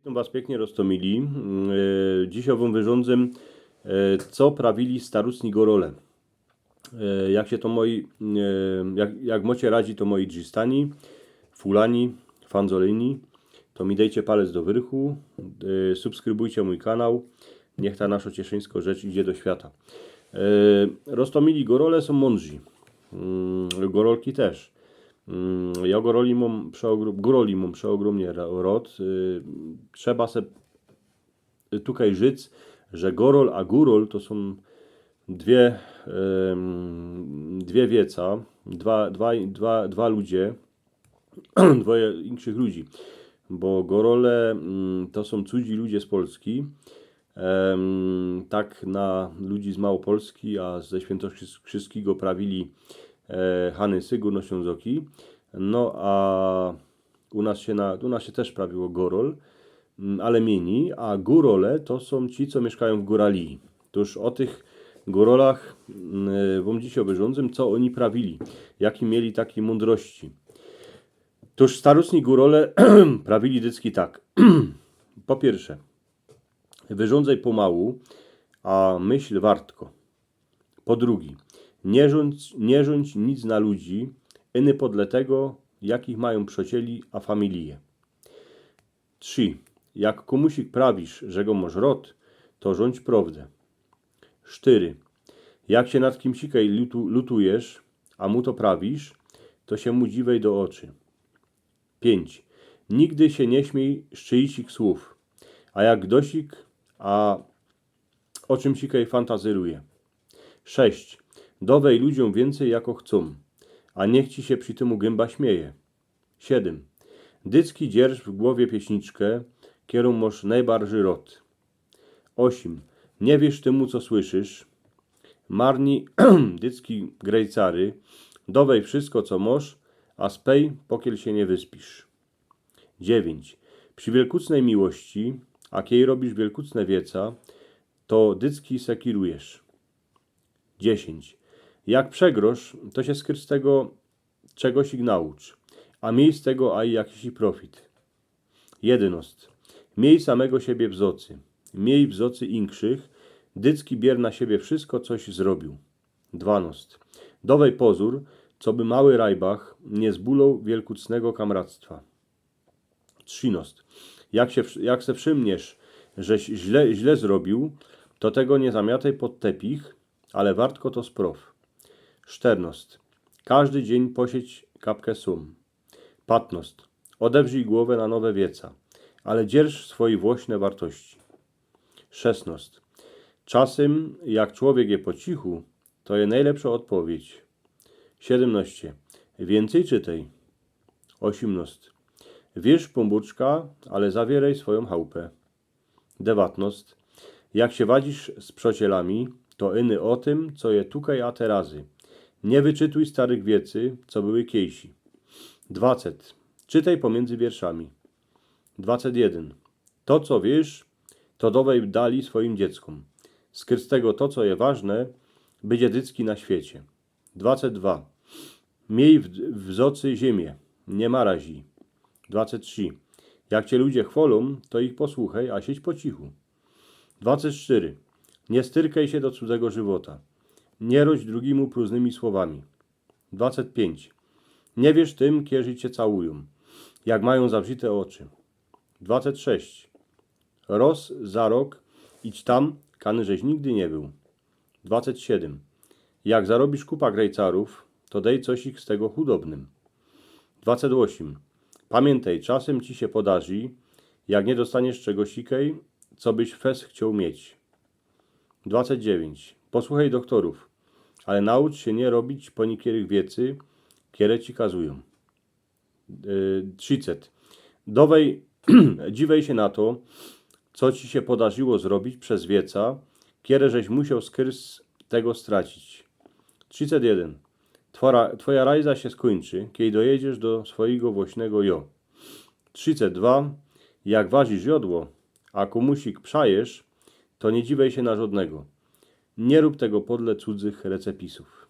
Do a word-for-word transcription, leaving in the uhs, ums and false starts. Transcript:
Witōm was piyknie, roztōmili. Mm, e, dzisiej wōm wyrządzym, e, co prawili starucni gorole. E, jak sie to moi, e, jak, jak mocie radzi, to moi drzistani, fulani, fanzolyni, to mi dejcie palec do wyrchu, e, subskrybujcie mōj kanał. Niych ta naszo cieszyńsko rzecz idzie do świata. E, roztōmili, gorole sōm mōndrzi. Mm, gorolki tyż. Mm, jo goroli mōm przeogro-, goroli mōm przeogrōmnie ra-, rod. Y, trzeba se tukej rzec, że gorol a gurol to sōm dwie, em, dwie wieca, dwa, dwa, dwa, dwa ludzie, dwoje inkszych ludzi. Bo gorole, mm, to sōm cudzy ludzie z Polski. Em, tak na ludzi z Małopolski, a ze Świętokrzyskiego prawili, e, Hany Sygur, no, Ślōnzoki. No, a u nas sie na, u nas sie tyż prawiło gorol, mm, ale mini, a gurole to sōm ci, co miyszkajōm w gurali. Tōż ô tych gurolach, mm, wōm dzisiej wyrządzym, co ôni prawili, jake mieli take mōndrości. Tōż starucni gurole prawili dycki tak. Po piyrsze, wyrządzej pōmału, a myśl wartko. Po drugi, niy rzōndź, niy rzōndź nic na ludzi, iny podle tego, jakich majōm przocieli a familije. Trzi, jak kōmusik prawisz, że go mosz rod, to rzōndź prowdã. Sztyry, jak sie nad kimsikej lutu-, lutujesz, a mu to prawisz, to sie mu dziwej do ôczy. Piyńć, nigdy sie niy śmiyj z czyichsik słōw, a jak ftosik, a ô czymsikej fantazyruje. Sześć, dowej ludziōm wiyncyj, jako chcōm, a niych ci sie przi tymu gymba śmieje. Siedym, dycki dzierż w głowie pieśniczkã, kerōm mosz nojbarżyj rod. Ôsiym, niy wierz tymu, co słyszysz. Marni dycki grejcary, dowej wszysko, co mosz, a spij, pokiel sie niy wyspisz. Dziewiyńć, przi wielkucnej miłości, a kiej robisz wielkucne wieca, to dycki sekirujesz. Dziesiyńć, jak przegrosz, to sie skyrz z tego czegosik naucz, a miyj z tego aj jakisik profit. Jedynŏst, miyj samego siebie w zocy, miyj w zocy inkszych, dycki bier na siebie wszysko, coś zrobiōł. Dwanŏst, dowej pozōr, coby mały rajbach niy zbuloł wielkucnego kamractwa. Trzynŏst, jak sie, jak se wszymniesz, żeś źle, źle zrobiōł, to tego niy zamiatej pod tepich, ale wartko to sprow. Szternŏst, kŏżdy dziyń posiydź kapkã sōm. Patnŏst, ôdewrzyj głowa na nowe wieca, ale dzierż swojij włŏsne wartości. Szesnŏst, czasym, jak człowiek je po cichu, to je nojlepszŏ ôdpowiydź. Siedymnŏście, wiyncyj czytej. Ôziymnŏst, wierz w Pōnbōczka, ale zawierej swojōm chałpã. Dewatnŏst, jak sie wadzisz z przocielami, to iny ô tym, co je tukej a terazy. Niy wyczytuj starych wiecy, co były kiejsi. Dwacet, czytej pōmiyndzy wierszami. Dwacet jedyn, to, co wiysz, to dowej dali swojim dzieckōm. Skyrz z tego to, co je ważne, bydzie dycki na świecie. Dwacet dwa, miyj w, w zocy ziymiã, niy maraź ji. Dwacet trzi, jak cie ludzie chwolōm, to ich posłuchej, a siydź po cichu. Dwacet sztyry, niy styrkej sie do cudzego żywota. Niy rodź drugimu prōżnymi słowami. Dwacet piyńć, niy wierz tym, kerzi cie całujōm, jak majōm zawrzite ôczy. Dwacet sześć, roz za rok idź tam, kany żeś nigdy niy bōł. Dwacet siedym, jak zarobisz kupa grejcarōw, to dej cosik z tego chudobnym. Dwacet ôziym, pamiyntej, czasym ci sie podarzi, jak niy dostaniesz czegosikej, co byś fest chcioł mieć. Dwacet dziewięć, posłuchej dochtorōw, ale naucz sie niy robić poniykierych wiecy, kiere ci kazujōm. Y, trzicet, dowej, dziwej sie na to, co ci sie podarziło zrobić bez wieca, kiere żeś musioł skyrz z tego stracić. Trzicet jedyn, twoja, twoja rajza sie skōńczy, kiej dojedziesz do swojigo włŏsnego jŏ. Trzicet dwa, jak warzisz jŏdło, a kōmusik przajesz, to niy dziwej sie na żŏdnego. Niy rōb tego podle cudzych recepisōw.